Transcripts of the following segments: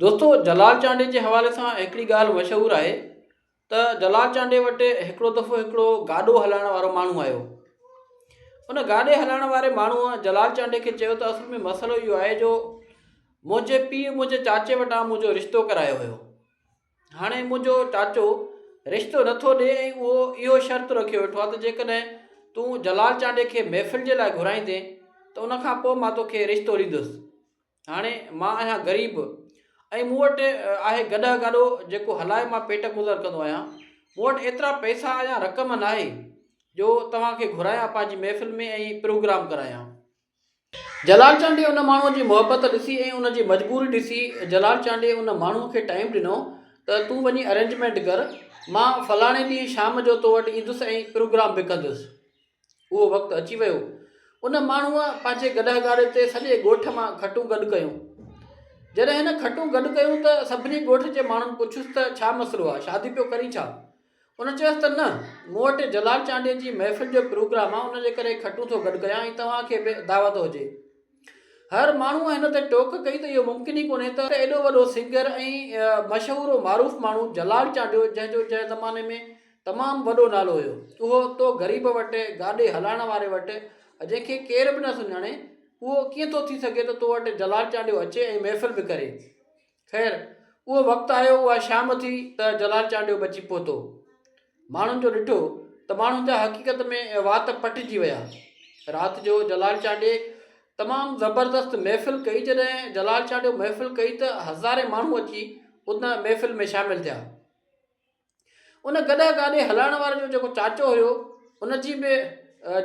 دوستو جلال چانڊيي جي حوالي سان هڪڙي ڳالهه مشهور آهي ته جلال چانڊيي وٽ هڪڙو دفعو هڪڙو گاڏو هلائڻ وارو ماڻهو آيو ان گاڏي هلائڻ واري ماڻهوء جلال چانڊيي کي چيو ته اصل ۾ مسئلو اهو آهي جو منهنجي پيء منهنجي چاچي وٽان منهنجو رشتو ڪرايو هيو هاڻي منهنجو چاچو رشتو نٿو ڏي ۽ اهو اهو شرط رکيو ويٺو آهي ته جيڪڏهن تون جلال چانڊيي کي محفل جي لاء گهرائيندين ته ان کان پوء مان توکي رشتو ڏيندس هاڻي مان آهيان غريب ۽ مون وٽ آهي گڏهه گاڏو جيڪو هلائي مان پيٽ گذر ڪندو آهيان. مون وٽ ايترا پئسا يا رقم ناهي جو توهان کي گهرايان پنهنجي محفل ۾ ۽ پروگرام ڪرايان. جلال چانڊيي ان ماڻهوء جي محبت ڏسي ۽ ان جي مجبوري ڏسي جلال چانڊيي ان ماڻهوء کي ٽائيم ڏنو ته تون وڃي ارينجمينٽ ڪر مان فلاڻي ڏينهن شام جو تو وٽ ايندس ۽ پروگرام به ڪندس. اهو وقت اچي ويو. ان ماڻهوء پنهنجي گڏهه گاڏي تي سڄي ڳوٺ مان کٽون گڏ ڪيون. جڏهن هن کٽون گڏ ڪيون ته سڀني ڳوٺ جي ماڻهن پڇيس ته ڇا مسئلو آ، شادي پيو ڪرين ڇا؟ ان چيس ته نه، مون وٽ جلال چانڊيي جي محفل جو پروگرام آ، ان جي ڪري کٽون ٿو گڏ ڪيان ۽ توهان کي به دعوت هجي. هر ماڻهوء هن تي ٽوڪ ڪئي ته اهو ممڪن ئي ڪونهي ته ايڏو وڏو سنگر ۽ مشهور و معروف ماڻهو جلال چانڊيو جنهن جو جنهن زماني ۾ تمام وڏو نالو هيو اهو تو غريب وٽ گاڏي هلائڻ واري وٽ جنهن کي ڪير به نه سڃاڻي اهو ڪيئن ٿو ٿي سگهي ته تو وٽ جلال چانڊيو اچي ۽ محفل به ڪري. خير اهو وقت آيو اها شام ٿي ته جلال چانڊيو به اچي پهتو. ماڻهن جو ڏٺو ته ماڻهن جا حقيقت ۾ وات پٽجي ويا. رات جو جلال چانڊيي تمام زبردست محفل ڪئي جڏهن جلال چانڊيو محفل ڪئي ته هزارين ماڻهو اچي ان محفل ۾ شامل ٿيا. ان گڏهه گاڏي هلائڻ واري جو جيڪو چاچو هيو ان جي به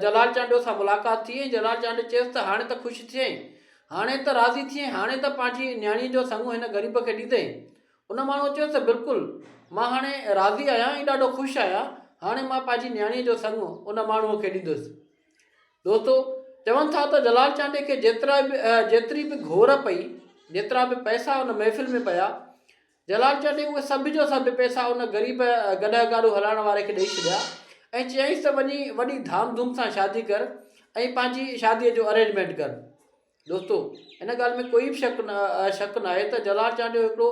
جلال چانڊيو سان ملاقات ٿي ۽ جلال چانڊيو چيس ته هاڻي ته خوش ٿئين هاڻي ته راضي ٿئين هاڻي ته پنهنجي نياڻي جو سڱ هن غريب کي ڏيندين ان ماڻهوء چيس ته بلڪل مان هاڻي راضي آهيان ۽ ڏاڍو خوش آهيان هاڻي مان پنهنجي نياڻي جو سڱ ان ماڻهوء کي ڏيندس دوستو چون ٿا ته جلال چانڊيي کي جيترا به جيتري به گهور پئي جيترا به پئسا ان محفل ۾ پيا جلال چانڊيي اهي سڀ جو سڀ پئسا ان غريب گڏهه گاڏو هلائڻ واري کي ڏئي ڇڏيا ۽ چيائينس ته وڃي وڏي ڌام ڌوم سان شادي ڪر ۽ پنهنجي شاديء جو ارينجمينٽ ڪر. دوستو ان ڳالهه ۾ ڪوئي به شڪ شڪ ناهي ته جلال چانڊيو هڪڙو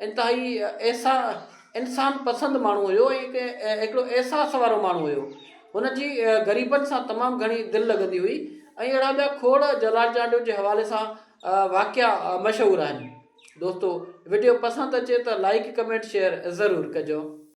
انتهائي احسا انسان پسند ماڻهو هيو ۽ هڪڙو احساس وارو ماڻهو هيو. هن جي غريبن سان تمام گهڻي دل لڳندي هئي ۽ اهڙا ٻيا کوڙ جلال چانڊيو جي حوالي سان واقعا مشهور آهن. دوستو وڊيو پسند اچي ته لائيڪ ڪمينٽ شيئر ضرور ڪجو.